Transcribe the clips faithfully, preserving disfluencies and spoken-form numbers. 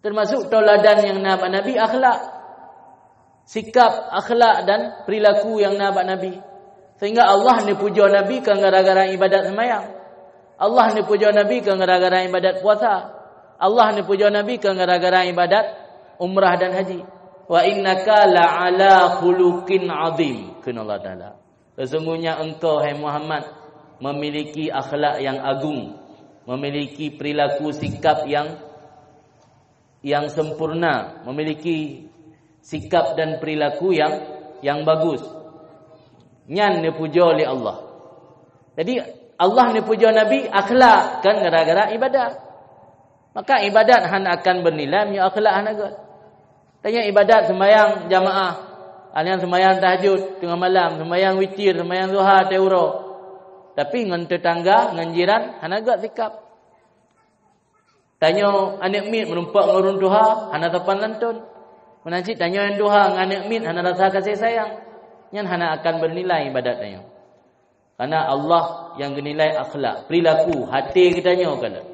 Teumasuk tauladan nyang na bak Nabi akhlak. Sikap, akhlak dan perilaku nyang na bak Nabi. Sehingga Allah neupujoe Nabi kon gara-gara ibadat seumayang. Allah neupujoe Nabi kon gara-gara ibadat puasa. Allah neupujoe Nabi kon gara-gara ibadat umrah dan haji. "Wa innaka la'ala khuluqin azim," kheun Allah Taala. "Sesungguhnya engkau, hai Muhammad, memiliki akhlak yang agung, memiliki perilaku sikap yang, yang sempurna, memiliki sikap dan perilaku yang, yang bagus." Nyan neupujoe lé Allah. Jadi, Allah neupujoe Nabi akhlak, kon gara-gara ibadat. Maka ibadat hana akan bernilai meunyoe akhlak hana göt. Tanyoe ibadat seumayang jamaah, hana seumayang tahajud teungoh malam, seumayang witir, seumayang duha watèe uroe. Tapi ngon tetangga, ngon jiran hana göt sikap. Tanyoe aneuk miet meurumpok ngon ureueng tuha, hana sopan santun. Meunan cit tanyoe nyang tuha ngon aneuk miet hana rasa kasih sayang. Nyan hana akan bernilai ibadat tanyoe. Karena Allah nyang geunilai akhlak, perilaku, até geutanyoe kalon.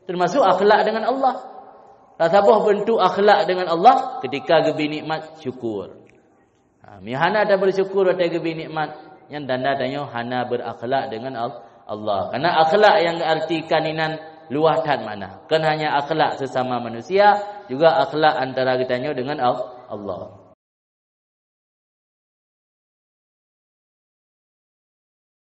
Teumasuk akhlak deungon Allah. Saboh beuntuk akhlak deungon Allah, ketika geubri nikmat, syukur. Ha, meunyoe hana tabersyukur watèe geubri nikmat, nyan tanda tanyoe hana berakhlak deungon Al-, Allah. Karena akhlak nyang geuartikan inan luwah that makna. Kon hanya akhlak sesama manusia, juga akhlak antara geutanyoe deungon Al-, Allah.